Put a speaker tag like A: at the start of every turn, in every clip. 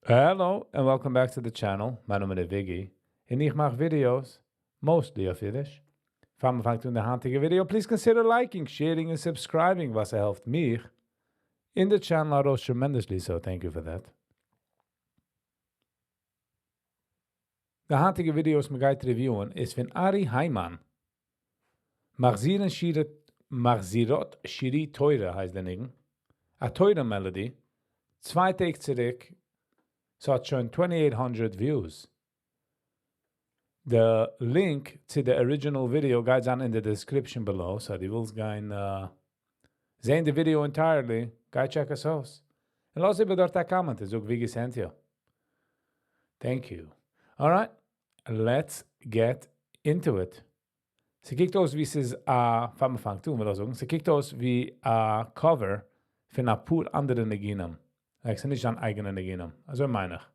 A: Hello and welcome back to the channel, מיין נאמען איז וויגי און איך מאך ווידיאוס mostly אויף אידיש. פאר מען פאנגט אן די היינטיגע ווידיאו, please consider liking, sharing און subscribing וואס העלפט מיך און די channel ארויס tremendously so thank you for that. די היינטיגע ווידיאו וואס מען גייט review ען איז פון ארי היימאן. מחזירין שירת מחזירות שירי תורה הייסט די ניגון. א תורה melody. 2 טעג צוריק. ס'האט שוין 2800 views. די link צו די original video גייט זיין אין די description below, so דו ווילסט גיין זען די video entirely, גיי check עס אויס. און לאז איבער דארט א comment און זאג ווי געזענט איר. Thank you. Alright, let's get into it. ס'קוקט אויס ווי ס'איז א, פאר מ'פאנגט אן וויל איך זאגן, ס'קוקט אויס ווי א cover פון אפאר אנדערע ניגונים. Like ס'איז נישט זיין אייגענע ניגונים. אזוי מיין איך.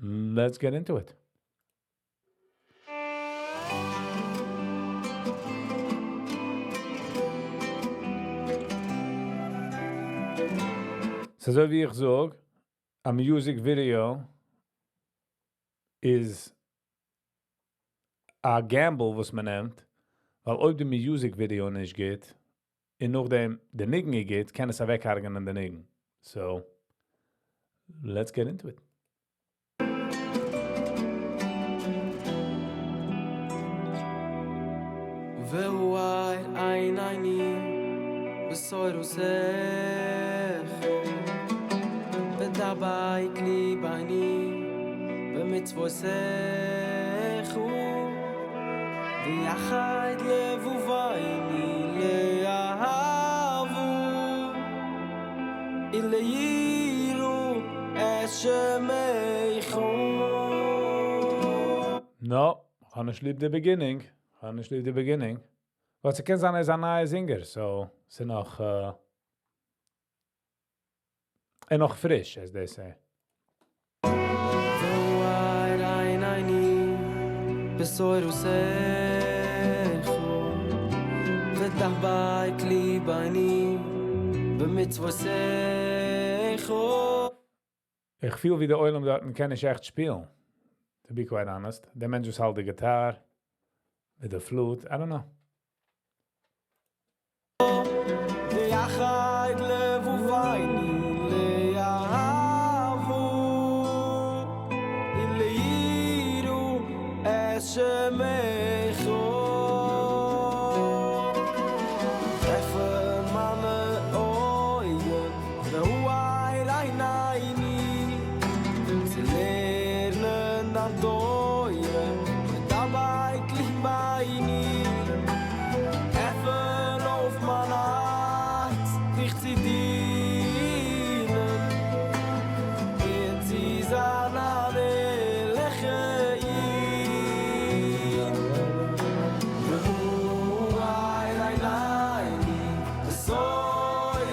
A: Let's get into it. ס'איז אזוי ווי איך זאג, א music video איז א gamble וואס מען נעמט, ווייל אויב די music video נישט גוט, און נאכדעם די ניגון איז גוט, קען עס אוועקהרג'ענען די ניגון. So, let's get into it.
B: והאר עינינו בתורתך ודבק לבנו במצוותיך ויחד לבבנו לאהבו וליראו את שמך.
A: No, כ'האב נישט ליב די beginning. כ'האב נישט ליב די beginning. וואס ס'קען זיין, ער איז א נייע singer, so ס'איז נאך ער נאך פריש, as they say.
B: והאר עינינו בתורתך ודבק לבנו במצוותיך.
A: איך פיל ווי דער עולם דארטן קען נישט עכט שפילן. To be quite honest. דער מענטש וואס האלט די גיטאר, מיט די flute, I don't know.
B: ויחד לבבנו לאהבו וליראו את שמך. עפן מיינע אויגן, והאר עינינו, צו לערנען דיין תורה, ודבק לבנו. עפן אויף מיין הארץ, דיך צו דינען, און צו זיין אן ערליכע איד. והאר עינינו בתורתך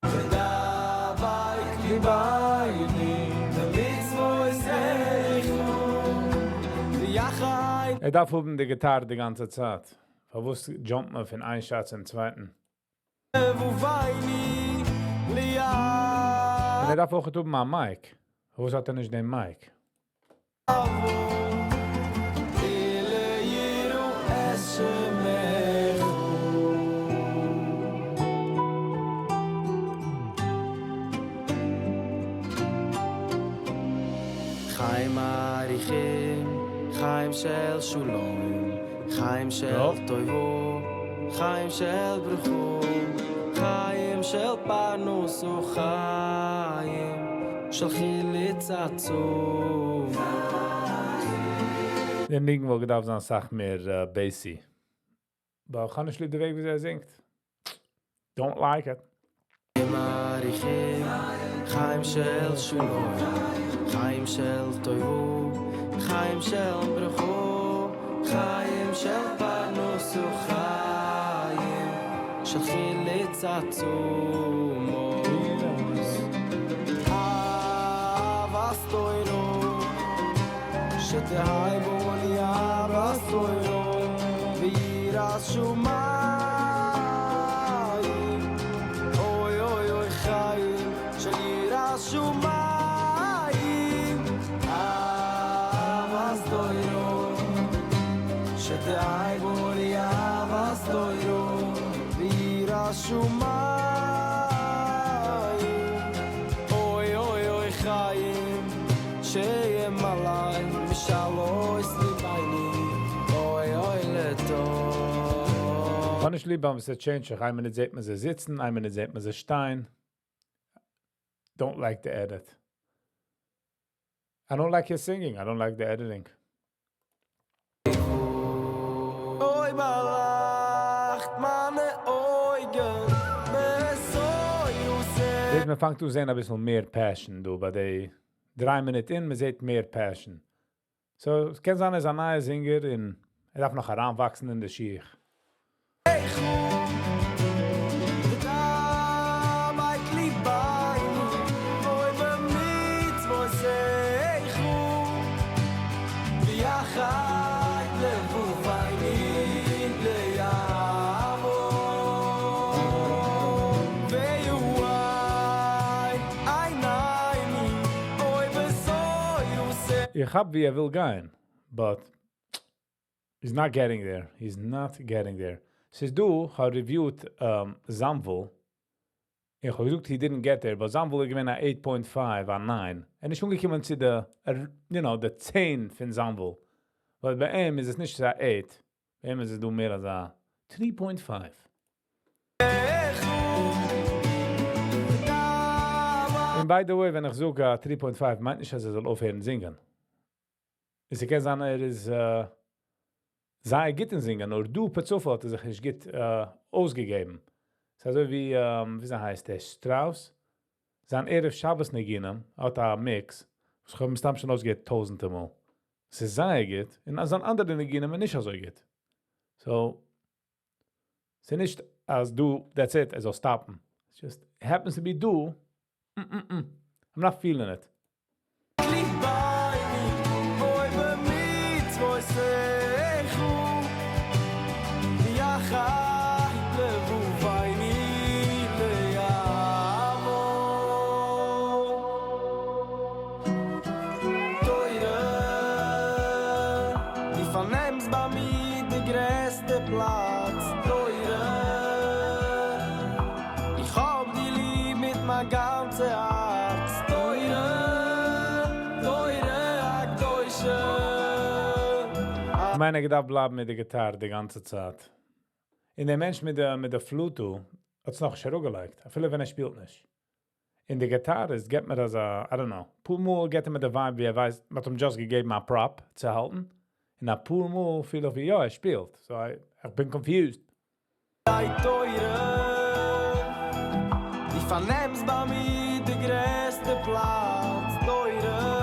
B: ודבק לבנו במצוותיך ויחד.
A: ער דארף האבן די גיטאר די גאנצע צייט. פארוואס jump ט מען פון איין shot צום צווייטן?
B: לבבנו
A: און ער דארף אויך האבן א mic. פארוואס האט ער נישט דעם mic?
B: וליראו את שמך. חיים אריכים, חיים של שלום, חיים של טובו, חיים של ברכה, חיים של פרנסה, חיים של חילוץ עצום.
A: דער ניגון וואלט געדארפט זיין אסאך מער bassy. אבער איך האב נישט ליב די וועג ווי ער זינגט. Don't like it.
B: חיים אריכים, חיים של שלום, חיים של טובו, חיים של ברכה, חיים של פרנסה, חיים של חילוץ עצומות. אהבת תורה, שתהא בנו אהבת תורה, ויראת שמים. אוי אוי אוי. בשמים אוי אוי אוי חיים שימלא משאלות לבנו אוי אוי לטוב.
A: כ'האב נישט ליב ווען ס' change זיך. איין מינוט זעט מען זיי זיצן, איין מינוט זעט מען זיי שטיין. Don't like the edit. I don't like his singing. I don't like the editing.
B: אוי באלייכט מיינע אויגן
A: זעט, מען פאנגט אן זען א ביסל מער passion דא ביי די 3 מינוט אין, מען זעט מער passion. So, עס קען זיין, ער איז א נייער singer און ער דארף נאך אריינוואקסן אין די שיך.
B: ודבק לבנו אוי במצוותיך ויחד לבבנו לאהבו ויהיו עינינו אוי בתורתך.
A: איך האב ווי ער וויל גיין, but he's not getting there. He's not getting there. ס'איז דא, האב reviewed Zamvel. איך האב געזאגט, he didn't get there, but Zamvel איז געווען א 8.5, א 9. און איז שוין געקומען צו די, the 10 פון Zamvel. ווייל ביי אים איז עס נישט א 8. ביי אים איז עס דא מער אלס א 3.5. And by the way, ווען איך זאג 3.5, מיינט נישט, אז ער זאל אויפהערן זינגען. עס קען זיין, ער איז זייער גוט אין זינגען, נאר דא פער צופאל האט ער זיך נישט גוט אויסגעגעבן. ס'איז אזוי ווי, ווי הייסט דער, Strauss? זיין ערב שבת ניגונים האט א mix, וואס איך האב מסתם שוין אויסגעהערט טויזנטער מאל. עס איז זייער גוט, און זיין אנדערע ניגונים נישט אזוי גוט. So, ס'איז נישט אז דא, that's it, ער זאל stop ן. It's just, it happens to be דא, I'm not feeling it.
B: לבנו אוי במצוותיך ויחד לבבנו לאהבו תורה דו פארנעמסט ביי מיר די גרעסטע פלאץ. תורה, איך האב דיר ליב מיט מיין גאנצע הארץ. תורה, תורה הקדושה.
A: איך מיין, ער דארף בלייבן מיט די גיטאר די גאנצע צייט. און דער מענטש מיט די flute האט עס נאך נישט אראפגעלייגט, אפילו ווען ער שפילט נישט. און די גיטאר איז, געבט מיר אזא, I don't know, פאר מאל געבט ער מיר די vibe, ווי ער ווייסט, מ'האט אים just געגעבן א prop צו האלטן. און א פאר מאל פיל איך ווי, יא, ער שפילט. So, איך בין confused.
B: תורה, דו פארנעמסט ביי מיר די גרעסטע פלאץ. תורה,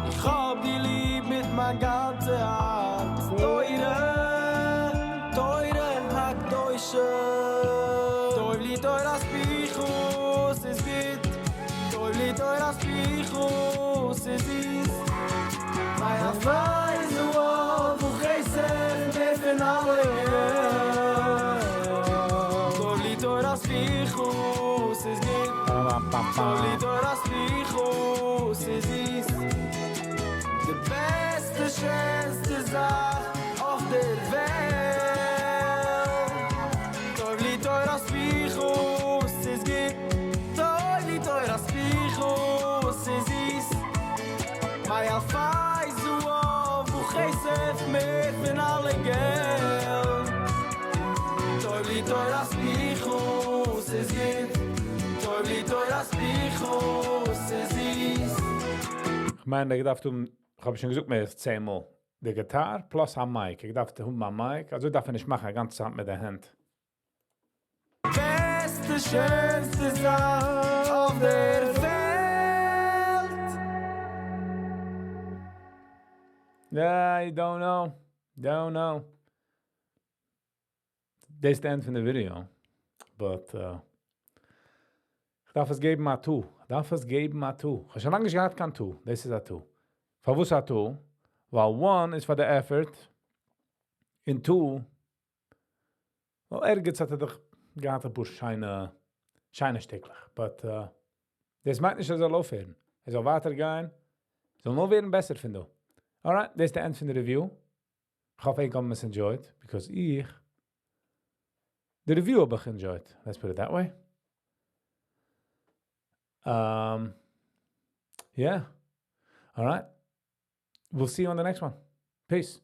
B: איך האב דיר ליב מיט מיין גאנצע הארץ. תורה, תורה הקדושה. טוב לי תורת פיך, ס'איז גוט. טוב לי תורת פיך, ס'איז זיס. מאלפי זהב וכסף מער פון אלע געלט. טוב לי תורת פיך, ס'איז גוט. טוב לי תורת פיך, ס'איז זיס. די בעסטע, שענסטע זאך אויף דער וועלט. טוב לי תורת פיך, ס'איז גוט. טוב לי תורת פיך, ס'איז זיס. מאלפי זהב וכסף מער פון אלע געלט. טוב לי תורת פיך, ס'איז גוט. טוב לי תורת פיך, ס'איז זיס.
A: איך מיין, איך דארף טון, איך האב שוין געזאגט מער אלס 10 מאל. די גיטאר plus א mic. איך דארף האבן א mic, אזוי דארף איך נישט מאכן, א גאנצע צייט מיט די הענט.
B: בעסטע, שענסטע זאך אויף דער וועלט.
A: Yeah, I don't know. Don't know. דאס איז the end פון די video. But איך דארף עס געבן א 2. איך דארף עס געבן א 2. איך האב שוין לאנג נישט געהאט קיין 2. דאס איז א 2. פארוואס א 2? ווייל 1 איז for the effort. און 2, well, ערגעץ האט ער דאך געהאט א פאר שיינע, שיינע שטיקלעך. But דאס מיינט נישט, אז ער זאל אויפהערן. ער זאל ווייטער גיין. זאל נאר ווערן בעסער פון דא. Alright, דאס איז the end פון די review. איך האף, איר האט עס enjoyed, because איך The review האב איך enjoyed. Let's put it that way. Yeah. All right. We'll see you on the next one. Peace.